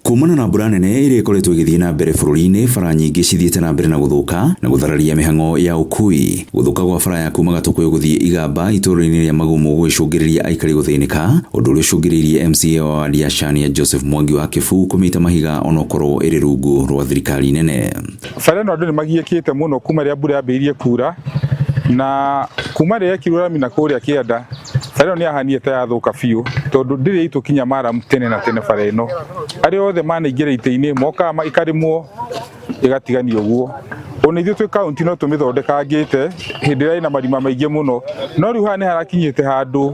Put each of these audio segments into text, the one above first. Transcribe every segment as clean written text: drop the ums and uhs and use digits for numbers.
Kumana na mbura nene ĩrĩa ĩkoretwo ĩgĩthiĩ na mbere bũrũri-inĩ, bara nyingĩ cithiĩte na mbere na gũthũka na gũthararia mĩhang'o ya ũkui. Gũthũka gwa bara ya kuma Gatũkũyũ gũthiĩ Igamba itũũra-inĩ rĩa Magumu gũgĩcũngĩrĩria aikari gũthĩnĩka, ũndũ ũrĩa ũcũngĩrĩirie MCA wa wadi ya Shania Joseph Mwangi wa Kĩbuu kũmĩita mahiga onokorwo ĩrĩ rungu rwa thirikari nene. Bara ĩno andũ nĩ magiĩkĩte mũno kuma rĩrĩa mbura yambĩrĩirie kura, na kuma rĩrĩa yekirwo rami na kũrĩa kĩanda, bara ĩno nĩ yahanire ta yathũka biũ, tondũ ndĩrĩ ĩtũkinya maramu tene na tene bara ĩno. Arĩa othe manaingĩra itĩ-inĩ mokaga ĩkarĩmwo ĩgatiganio ũguo. Ona ithuĩ twĩ kaunti no tũmĩthondekangĩte hĩndĩ ĩrĩa ĩna marima maingĩ mũno, no rĩu haha nĩ harakinyĩte handũ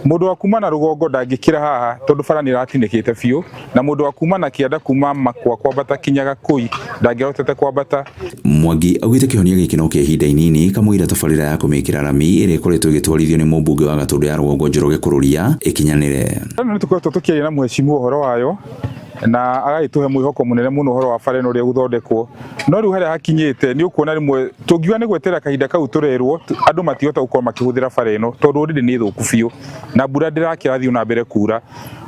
mũndũ wa kuma na rũgongo ndangĩkĩra haha tondũ bara nĩ ĩratinĩkĩte biũ, na mũndũ wa kuma na kĩanda kuma Makwa kwambata kinya Gakũi ndangĩahotete kwambata. Mwangi augĩte kĩhonia gĩkĩ no kĩa ihinda inini kamũira tabarĩra ya kũmĩkĩra rami ĩrĩa ĩkoretwo ĩgĩtwarithio nĩ mũmbunge wa Gatũndũ ya Rũgongo Njoroge Kũrũria ĩkinyanĩre. Ĩno nĩ tũkoretwo tũkĩaria na mheshimiwa ũhoro wayo na agagĩtũhe mwĩhoko mũnene mũno ũhoro wa bara ĩno ũrĩa ĩgũthondekwo, no rĩu harĩa hakinyĩte nĩ ũkuona rĩmwe tũngiuga nĩ gweterera kahinda kau tũrerwo andũ matingĩhota gũkorwo makĩhũthĩra bara ĩno tondũ already nĩ thũku biũ na mbura ndĩrakĩrathiĩ na mbere kura.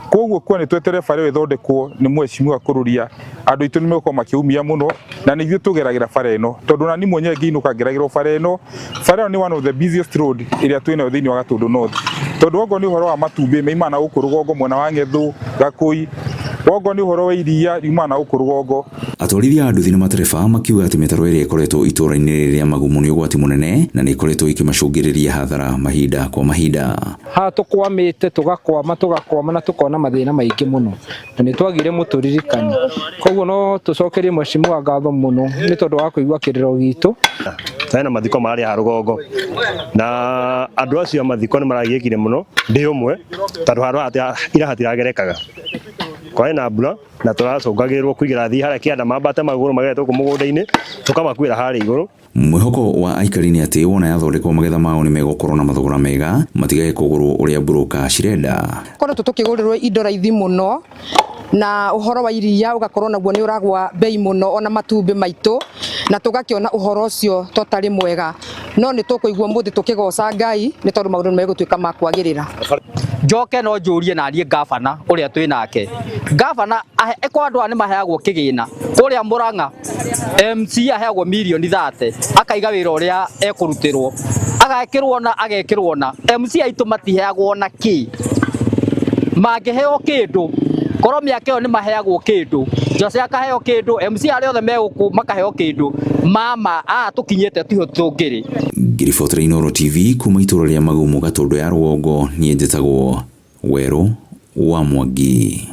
Koguo kuo nĩ tweterere bara ĩyo ĩthondekwo nĩ mheshimiwa Kũrũria, andũ aitũ nĩ megũkorwo makĩumia mũno na nĩ ithuĩ tũgeragĩra bara ĩno tondũ nani mwenyewe ngĩinũka ngeragĩra bara ĩno. Bara ĩno nĩ one of the busiest road ĩrĩa twĩnayo thĩinĩ wa Gatũndũ North, tondũ okorwo nĩ ũhoro wa matumbĩ maimaga na gũkũ rũgongo mwena wa Ng'ethũ, Gakũi, okorwo nĩ ũhoro wa iria riumaga na gũkũ rũgongo. Atwarithia a nduthi na matereba makiuga atĩ mĩtaro ĩrĩa ĩkoretwo itũũra-inĩ rĩrĩ rĩa Magumu nĩ ũgwati mũnene na nĩ ĩkoretwo ĩkĩmacũngĩrĩria hathara mahinda kwa mahinda. Haha tũkwamĩte tũgakwama tũgakwama na tũkona mathĩna maingĩ mũno na nĩ twagire mũtũririkani. Koguo no tũcokerie mheshimiwa ngatho mũno nĩ tondũ wa kũigua kĩrĩro gitũ. Hena mathiko mararĩ haha rũgongo na andũ acio a mathiko nĩ maragiĩkire mũno ndĩ ũmwe tondũ handũ haha ira hatiragerekaga. Kwarĩ na mbura na tũracũngagĩrĩrwo kũigĩra athii harĩa kĩanda mambate magũrũ magerete gũkũ mũgũnda-inĩ tũkamakuĩra harĩa igũrũ. Mwĩhoko wa aikari nĩ atĩ wona yathondekwo magetha mao nĩ megũkorwo na mathogora mega matigage kũgũrwo ũrĩa mburũka cirenda. Koretwo tũkĩgũrĩrwo indo raithi mũno na ũhoro wa iria ũgakorwo naguo nĩ ũragwa bei mũno ona matumbĩ maitũ na tũgakĩona ũhoro ũcio to tarĩ mwega, no nĩ tũkũigua ũmũthĩ tũkĩgoca Ngai nĩ tondũ maũndũ nĩ megũtuĩka ma kwagĩrĩra. Njoke no njũrie naniĩ ngabana ũrĩa twĩ nake, ngabana kwa andũ aya nĩ maheagwo kĩgĩna kũrĩa Mũrang'a, MC aheagwo mirioni 30 akaiga wĩra ũrĩa ekũrutĩrwo, agekĩrwo na agekĩrwo na MC aitũ matiheagwo na kĩ, mangĩheo kĩndũ korwo mĩaka ĩyo nĩ maheagwo kĩndũ, Jose akaheo kĩndũ, MC arĩa othe me gũkũ makaheo kĩndũ, mama aya tũkinyĩte tiho tũngĩrĩ. Ngĩribotera Inooro TV kuma itũra rĩa Magumu Gatũndũ ya Rũgongo, niĩ njĩtagwo Werũ wa Mwangi.